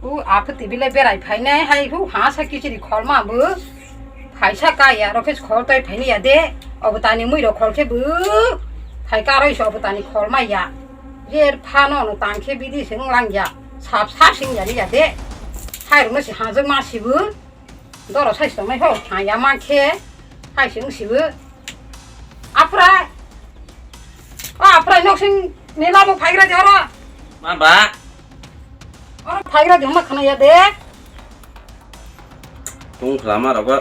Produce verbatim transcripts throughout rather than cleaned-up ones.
U aphwtwi bile berai phainai hai, hu ha sa kichiri kholma bo. Phaisa kaya rok khe khol toi phaini ya de. Obo tani mui rok khol khe bo. Phai karoi so obo tani kholma ya. Jer phano no tang khe bidi se wng lang ya. Sap sap sing ya ya de. Hai rok no se hajak ma si bo. Doro sai tong nai ho. Ha ya ma khe. Hai se wng si bo. Aphra. O aphra nok sing ni labo phaigra de oro. Ma ba. Oro phaigra de ma khana ya de. Tung khlama rogo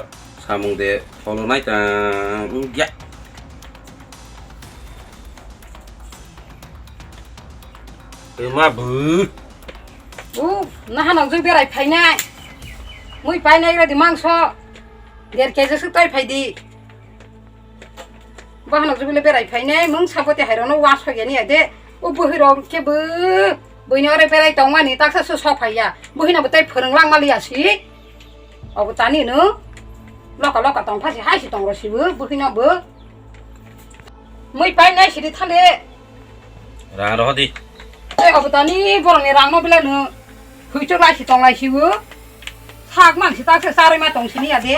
samung de solo nai ta wngya. Ema bu. U, naha nokjui berai phainai. Mui painai rodi mangso. Der keji suk toi phaidi. Bahanok jubile berai phainai, mung sabote hairokno wasok yani ya de. O bwhwi rok khe bo, buini ore berai tongmani taksa se sok phaiya. Bwhwino bo tei phwrwng langma liya si. Obo tani no. Loka loka tong phasi hai si tong ro si bo, bwhwino bo. Mui painai sidi thale. Rang rohdi. Tei obo tani borokni rangno bile no. Huichuk lai si tong lai si bo. Sak man si tak se saroi ma tong sini ya de.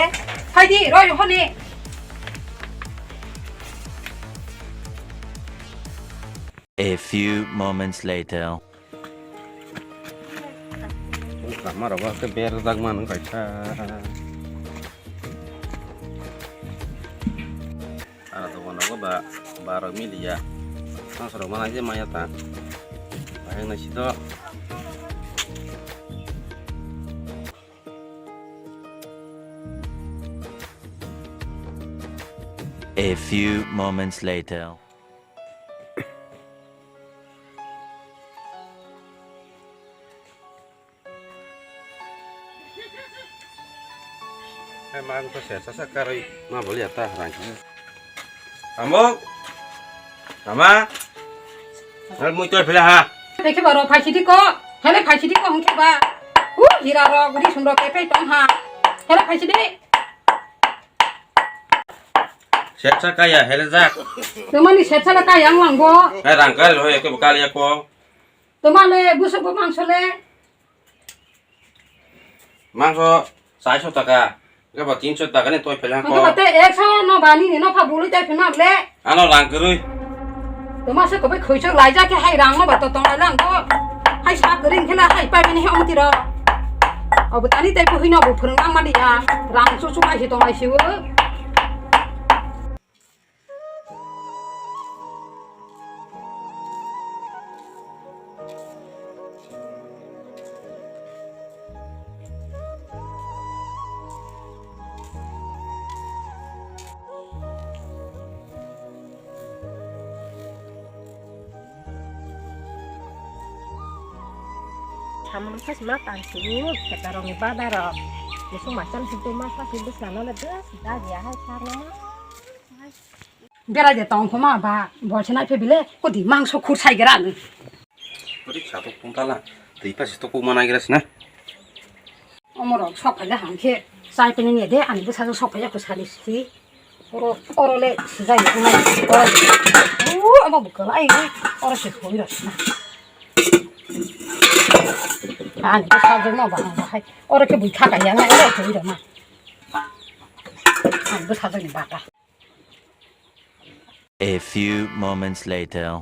Hai di, roi honi. A few moments later. Lama rogo ke berjak man kaisa. Ara dogan rogo ba baro miliya. Ang sorok mana je maya ta. Bayang na sito. A few moments later. Hai mang to sersa sa karoi ma bol ya ta rang. Amo. Ama. Nal mui to phela ha. Hai khe ba ro phaisidi ko. Hele phaisidi ko hong khe ba. Hu jira ro guri sum ro ke pe tong ha. Hele phaisidi. Sersa kaya hele jak. Tomani sersa la kaya ang langbo. Hai rang kari lo ya ke kali ya ko. Tomale busuk bo mangso le. Mangso saiso taka, gaba tinso taka ni toi phela ko. Gaba te ekso no bani ni no pha bului tai phema ble. Ano rang kwrwi. Toma se kobai khoichok laijak khe hai rang no ba to tong lang do. Hai sa kwrwi khela hai pai bini he omti ro. Obo tani tai puhi no bu phwrwng ang mani ya. Rang su su ai si tong ai si o. Samung sasima tang sini, kata rong ibadah rok. Musuh macam situ mah pasti besar nolak des, dah dia hai karena mah. Berai de tong khoma ba, bolse nai phe bile, kodi mangso khur sai gra no. Ori kha to pung tala, twi pa si to kuma nai gra sina. Omorok sok phai le ham khe, chai pene ne de, ani bwsa sok phai ya ko sari si. Oro, oro le sijai ko nai. U, amo bukal ai, oro se khoi ra sina. Ani bwsa jong no ba, ba hai. Oro khe bui kha ka ya nai, oro khoi ra ma. Ani bwsa jong ni bata. A few moments later.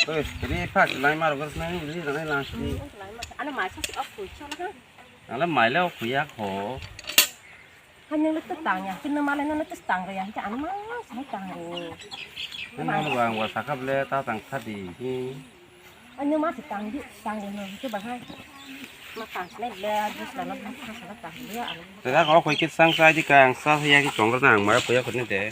Oi, ri phak lai mar gas nai, ri nai lang si. Ano mai sa si ok khui chon ha. Ala mai le ok khui ya kho. Hai nang le to tang ya, kin ma le nang le to tang ya, ta ano ma sa tang ro. Nang le bang wa sakap le ta tang sa di. Ano ma se tang di, tang di no, se ba hai. Ma tang se le, jus la no, ma tang se le tang di, ano. Tera ko khoi kit sang sai di kang sa ya ki chong na ang ma ko ya ko ne de.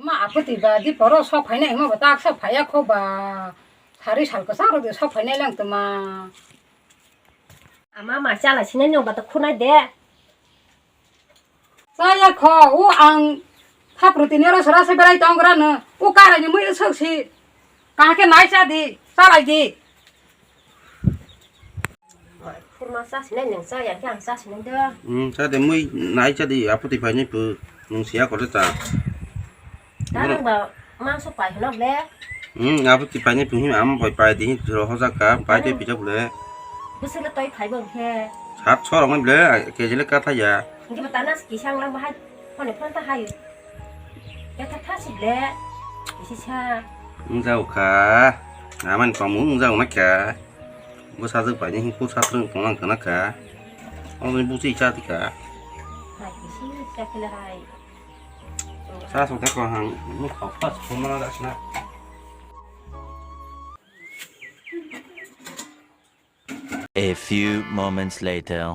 Ma aputi ba di poro sok phai nai ma ba tak sok phai ya kho ba. Sari sal ka sa ro de sok phai nai lang to ma. Ama ma chala sinai no ba to khunai de. Chaya kho, o ang thapru tini oro sora se berai tong gra no. O karai ni mui sok si. Kaham khe nai cha di, chalai di. Khurma cha sinai nang cha ya khe ang cha sinai do. Hmm, cha de mui nai cha di, aputi phai nai pu. Nung sia kore cha. Nang ba mangso pai hino ble. Hmm, abo ti pai ni pung hi am pai pai di hi ro hoja ka pai de pija ble. Bwswk le toi phai bo khe. Sat so rong ble, ke jile ka tha ya. Ngi ba tanas ki sang lang ba hai. Phone phone ta hai. Ya tha tha si ble. Isi sa. Wng jao kha. Aman kamu wng jao na kha. Bo sajwk pai ni hi ku sa thrwng tong lang kana kha. Abo ni busi cha ti kha. Hai, isi cha khe le hai. Sa song ta ko hang, nuk khau pas ko ma da sna. A few moments later.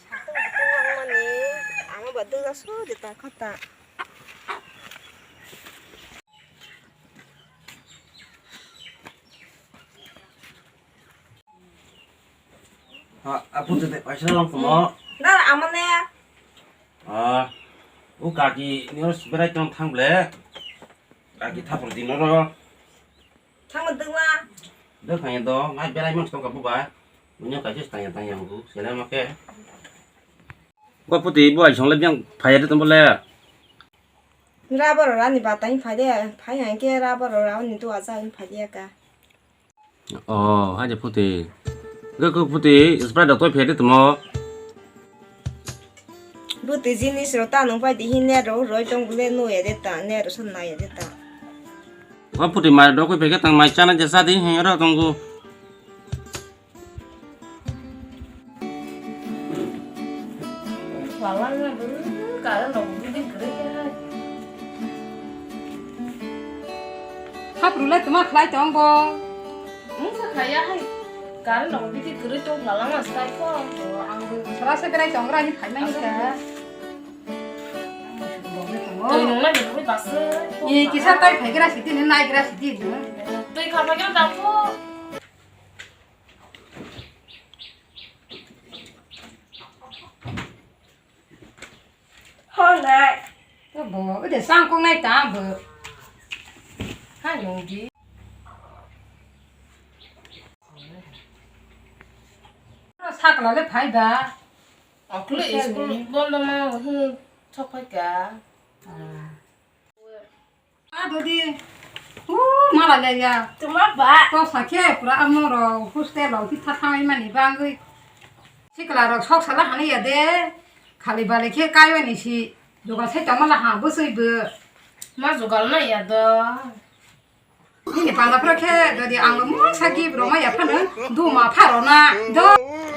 Sakung kutung nangmani, ang ba dwla so de ta kha ta. Ha, apu de paisa lang kumo. Na, amane. Ah, u kaki ni os berai tong thang ble. Kaki thapur dino ro. Thangma dwma. Dwkhang ya do, ngai berai mang tong ka buba. Bunyo kaisa tang ya tang ya bu, sele ma khe. Bo puti bo ai song le biang phai ya de tong bo le. Rubber rani batai phai de, phai hai khe rubber rani tu aja phai de ka. Oh, hai je puti. Ga ko puti, Sprite da toi phai de tong mo. Bwtwi jinis rok ta nung pai di hin net rok roi tong bole nui ya de ta, net rok san nai ya de ta. O puti mai rok koi peke tang mai chana je sa di hin ro tong gu. Walang na bwrwi kare rok bidi kwrwi ya. Hap rulai tuma khlai tong bo. Wngkha khaya hai. Current rok bidi kwrwi tong phalama stai kho. O, ang bo sara se berai tong gra ni phai mani kha. Twi nung nai nungwi bas. I kisa tai phai gra sidi ni nai gra sidi. Twi kha phai gra dam kho. Hor nai. To bo, ode sangkong nai ta bo. Hai nung di. Sakla le phai ba. Akle school bondo ma hi sok phai ka. Ah. Ado di. Uh, mala le ya. Tuma ba. To sakhe pura amno ro hostel ro ki tha thai mani bangwi. Sikla ro sok sala hani ya de. Khali bale khe kai wani si. Doga sai tama la ha bwswi bo. Ma jogal na ya do. Nini panda phra khe dodi ang mo sagi bro ma ya phano. Du ma pharo na. Do.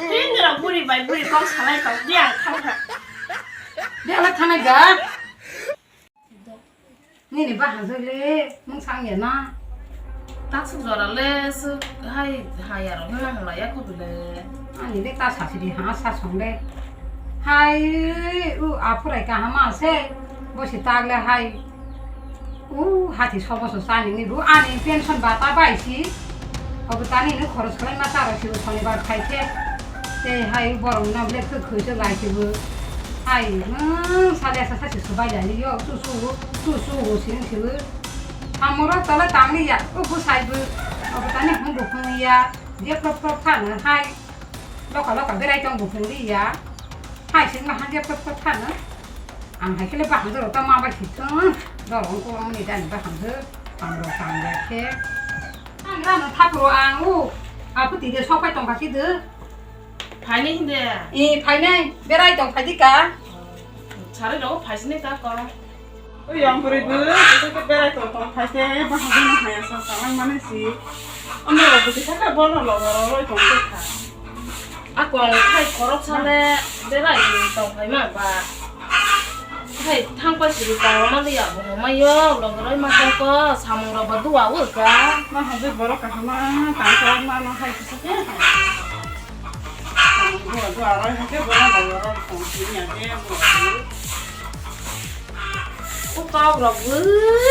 Tindra buri bai buri kok salai tong di ang thang ha. Dia la thana ga. Nini bahan joi le mung sang ya na. Taksuk jora le su hai hai aro hwnna hwnla ya kho bile. Ani le ta sa sidi ha sa song le. Hai u aphurai kaham ase. Bo si tak le hai. U hati sobo so sani ni bu ani pension bata bai si. Obo tani ni khoros khlai ma taro si sonibar khai khe. Tei hai borok no bile khwk khwk se lai se bo. Hai, hmm, sale sa sa se subai lai yo, su su, su su sing se bo. Hamoro tala tangli ya, o bu sai bo. Obo tani hum bu hum ya, je prop prop kha no hai. Loka loka berai tong bu hum li ya. Hai sing ma han je prop prop kha no. Ang hai kele bahang joro ta ma bai si thung. Dorong ko ang ni dan bahang je. Ang ro tang ya khe. Ang rano thapro ang u. Apu ti de sok pai tong ka si de. Phaini hinde? I phainai, berai tong phaidi ka. Sari rok phaisini ka ko. Oi yang bwrwi bw, tei tei berai tong tong phaise, bahai no haya sa sa lang mani si. Ano rok bwtwi kha kha bono logo rok roi tong tei kha. A kong khai khorok sale berai tong phai ma ba. Hai thang pai siri tong ma liya bo ma yo logo roi ma tong ko samung rok bo dua o ka. Ma hajai borok kaham ma tang ko ma no hai kisa khe. O kok rok bw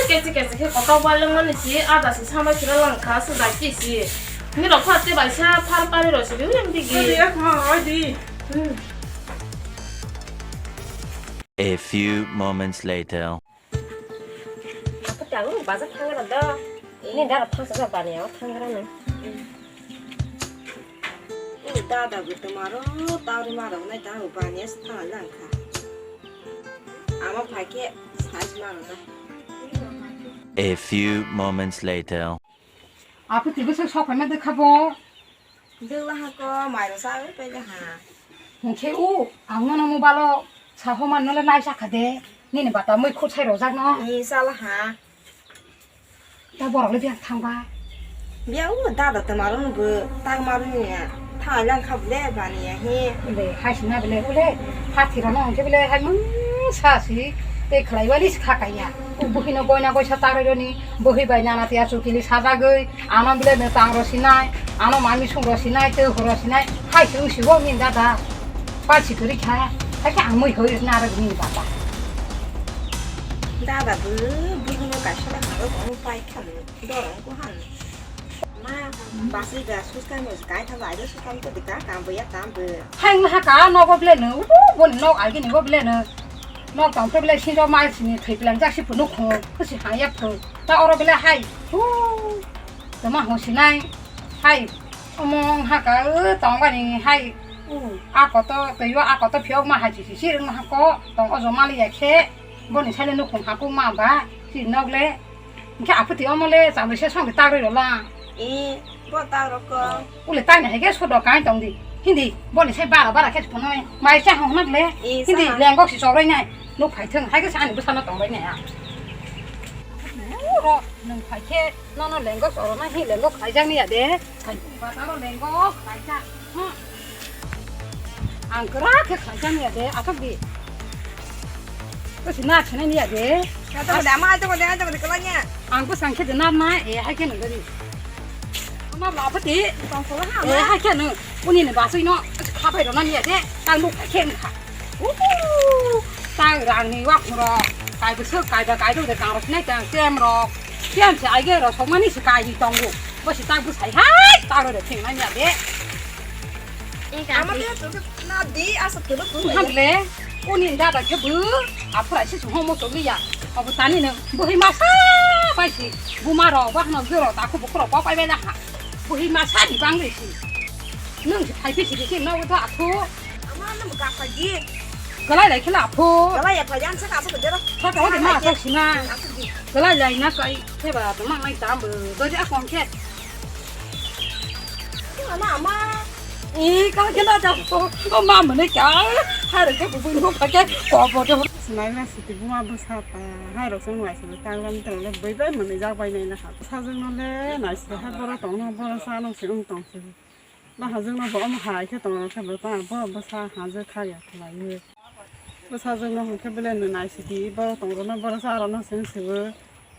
kesi kesi khe kotor bai lwng mani si ada si sambai sira lang kha swjak ki si. Ni rok pha te bai sa phar pari rok si bw yang digi. Odi ya khma odi. Hmm. A few moments later. Ang bazar thangra do. Ni dara phangsa sa bani ang thangra no. Ini dada gu tomaro tari maro nai ta hu bani as thangra lang kha. Ama phai khe size maro na. A few moments later. Apo tibo se sok phai ma de khabo. Dwla ha ko mairo sa oi pele ha. Hwnkhe u, ang nono mobile o saho man nole nai sakha de. Nini bata mui khut sai rojak no. Ni sala ha. Ta borok le biang thang ba. Biang u dada te maro no bo tang maro ni ya. Tha lang kha bole bani ya he. Le hai sina bole ule. Phathi rano hwnkhe bole hai mung sa si. Te khlai wali si kha kaiya. U buhi no goina goisa ta roi roni. Buhi bai nana tiya chukili sajagoi. Ano bile no tang ro sinai, ano mami sung ro sinai, tei horo sinai, hai se wng si bo ni dada. Pal si kwrwi kha, hai khe ang mui hoi na rw ni baba. Dada bo, buino kaisa da haro ko pai kha, dorong ko han. Ma, basi ga suskai mo kai tha lai do suskai ko dika kam bo ya kam bo. Hai ma ha ka no go bile no, u bo ni no ai ni go bile no. No kam to bile si do mai si ni thei bile jak si punu kho, ko si ha ya phu. Ta oro bile hai. Hu. Tama ho sinai. Hai, omong haka, o, tong bani, hai, u, ako to, tei o ako to phiyok ma hai si, si, si, rwng hako, tong o joma liya khe, boni sale nukhung hapung ma ba, si nok le, hwnkhe aphuti omo le, chamli se song de ta rwi rw lang. E, bo ta rw ko. Ule tai na hai khe sodo kai tong di, hindi, boni sai bara bara khe phunui, mai cha hong nak le, E, hindi, sa. Lengok si chok rwi nai, nuk phai thung, hai khe sa ani bwsa no tong rwi nai a. Uro, nung phai khe, Nono lengok oro na hi lengok khaijak ni ya de. Hai, bazaro lengok khaijak. Hmm. Ang kwrak khe khaijak ni ya de, asok di. Ko si na chene ni ya de. Kata ko de ama, ato ko de, ato ko de, kelanya. Ang ko sang khe de na ma, e, hai khe nang gari. Ama la pati. Tong ko ha, e, ma. Hai khe nang. Uni ni basui no, khabai ro na ni ya de. Tang nuk khe nang kha. Uhu! Tang rang ni wak rok, kai bwswk, kai ba kai rok de kang rok sinai tang tem rok. Tem se aige rok sok mani se kai tongo. Bo se tak bwsai hai tak rok de theng nai ya de. Ama de tu na di asa tu tu. Hamle, uni dada khe bu, aphura se sung homo to ya. Abo tani no, bo hi masa bai si, bu ma rok, ba no gero ta khu bu rok pa pai bai da ha. Bo hi masa ni bang de si. Nung se phai phi si de si no to athu. Ama nang ka phaji. Kalai lai khela pho. Kalai ya phaji ang saka saka dera. Saka wadi ma sok sina. Kalai lai na kai kheba to mang lai tam bo. Bari akong khe. Ama ama. E ka khela ta pho. O ma mane ka. Har ke bu bu pha ke ko bo de. Sinai na siti bu ma bu sa ta. Hai rok sung lai sung ta lam ta le bai bai mane jak bai nai na ha. Sa jung no le nai se ha boro tong no boro sa no se ung tong se. Bahajwkno bo omo hai khe tongna khe bo ta bo bwsa hajwk kha ya khlaiwi. Bwsajwkno hwn khe belai no naisidi borok tongrokno borok sa rokno chwng sibw.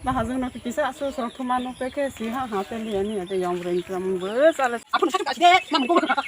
Bahajwkno kisa aswk sok thuma nuk tei khe si ha ha tei liya ni ya tei yong bwrwi ni twmwng bo chale. Aphuru sachuk aside mamung ko.